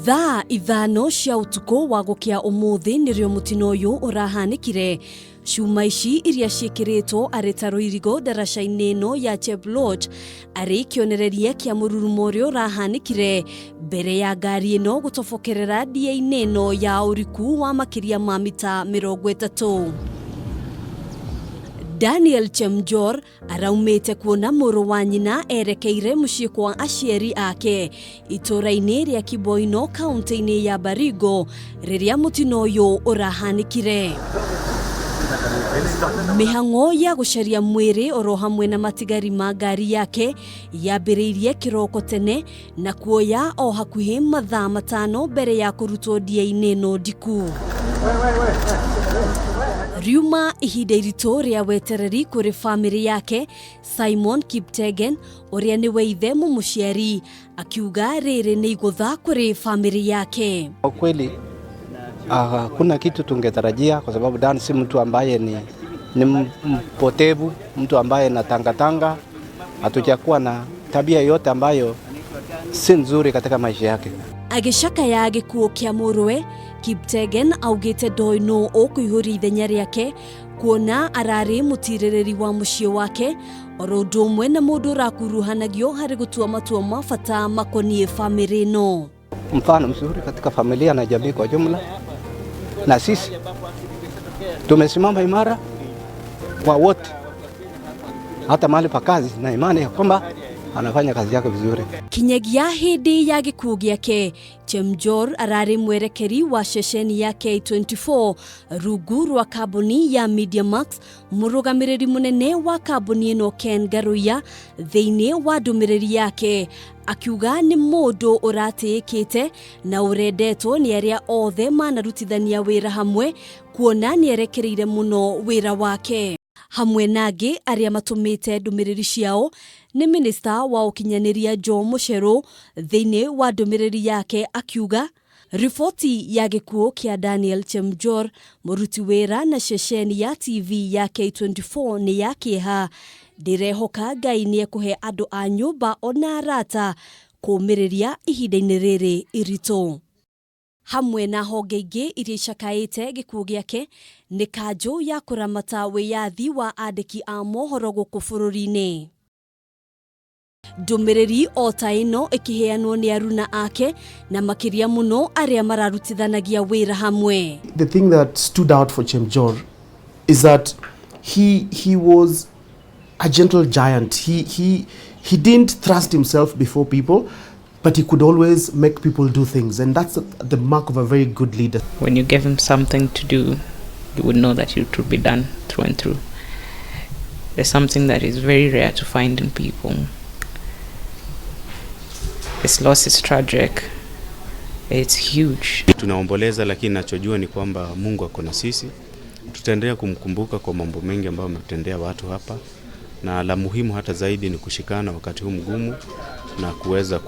Thaa 5 cia ũtukũ wa gũkĩa ũmũthĩ nĩrĩo mũtino ũyũ ũrahanĩkire. Cuma ici iria ciĩkĩrĩtwo arĩ ta rũirigo ndaraca-inĩ ĩno ya Cheploch arĩ kĩonereria kĩa mũrurumo ũrĩa ũrahanĩkire mbere ya ngari ĩno gũtobokerera ndia-inĩ ĩno ya ũriku wa makĩria ma mita 30. Daniel Chemjor araumĩte kuona mũrũ wa nyina erekeire mũciĩ kwa aciari ake itũũra-inĩ rĩa Kiboino kaunti-inĩ ya Baringo rĩrĩa mũtino ũyũ ũrahanĩkire. Mĩhang'o ya gũcaria mwĩrĩ oro hamwe na matigari ma ngari yake yambĩrĩirie kĩroko tene na kuoya o hakuhĩ mathaa 5 mbere ya kũrutwo ndia-inĩ ĩno ndiku. Riuma ihinda iritũ rĩa wetereri kũrĩ famĩlĩ yake Simon Kiptegen ũrĩa nĩwe ithe mũmũciari akiuga rĩrĩ nĩ igũtha kũrĩ famĩlĩ yake. Kwa kweli hakuna kitu tungetarajia kwa sababu Dan si mtu ambaye ni mpotevu, mtu ambaye na tangatanga. Hatujakuwa na tabia yote ambayo si nzuri katika maisha yake. Agĩcakaya gĩkuũ kĩa mũrũwe, Kiptegen augĩte ndoĩ nũ ũkũihũria ithenya rĩake kuona ararĩ mũtirĩrĩri wa mũciĩ wake oro ũndũ ũmwe na mũndũ ũrakuruhanagio harĩ gũtua matua ma bata makoniĩ famĩlĩ ĩno. Mfano mzuri katika familia na jamii kwa jumla, na sisi tumesimama imara kwa wote, hata mahali pa kazi, na imani ya kwamba anafanya kazi yake vizuri. Kinyagia hĩndĩ ya gĩkuũ gĩake, Chemjor ararĩ mwerekeri wa ceceni ya K24 rungu rwa kambuni ya Mediamax, mũrũgamĩrĩri mũnene wa kambuni ĩno Ken Ngaruiya thĩinĩ wa ndũmĩrĩri yake akiuga nĩ mũndũ ũratĩĩkĩte na ũrendetwo nĩ arĩa othe manarutithania wĩra hamwe kuona nĩerekereire mũno wĩra wake. Hamwe na angĩ arĩa matũmĩte ndũmĩrĩri ciao nĩ minista wa ũkinyanĩria Joe Mucheru thĩinĩ wa ndũmĩrĩri yake akiuga riboti ya gĩkuũ kĩa Daniel Chemjor mũruti wĩra na ceceni ya TV ya K24 nĩ ya kĩeha. Ndĩrehoka Ngai nĩekũhe andũ a nyũmba ona arata kũũmĩrĩria ihinda-inĩ rĩrĩ iritũ. Hamwe na honge ingĩ iria icakaĩte gĩkuũ gĩake nĩ kanjũ ya kũramata wĩyathi wa andĩki a mohoro gũkũ bũrũri-inĩ. Ndũmĩrĩri o ta ĩno ĩkĩheanwo nĩ aruna ake na makĩria mũno arĩa mararutithanagia wĩra hamwe. The thing that stood out for Chemjor is that he was a gentle giant. He didn't thrust himself before people, but he could always make people do things, and that's the mark of a very good leader. When you gave him something to do, you would know that it would be done through and through. There's something that is very rare to find in people. His loss is tragic. It's huge. Tunaomboleza, lakini nachojua ni kwamba Mungu ako na sisi. Tutaendelea kumkumbuka kwa mambo mengi ambayo ametendea watu hapa, na la muhimu hata zaidi ni kushikana wakati huu mgumu na kuweza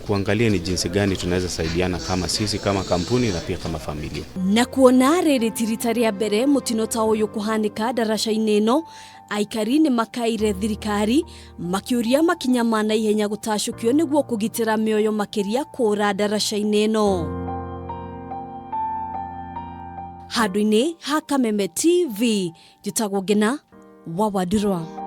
kuangalia ni jinsi gani tunaweza saidiana kama sisi kama kampuni na pia kama familia. Na kuona rĩrĩ ti rita rĩa mbere mũtino ta ũyũ kũhanĩka ndaraca-inĩ ĩno, aikari nĩ makaire thirikari makĩũria makinya ma naihenya gũtacũkio nĩguo kũgitĩra mĩoyo makĩria kũra ndaraca-inĩ ĩno. Handũ-inĩ ha Kameme TV, njĩtagwo Ngena wa Wandirwa.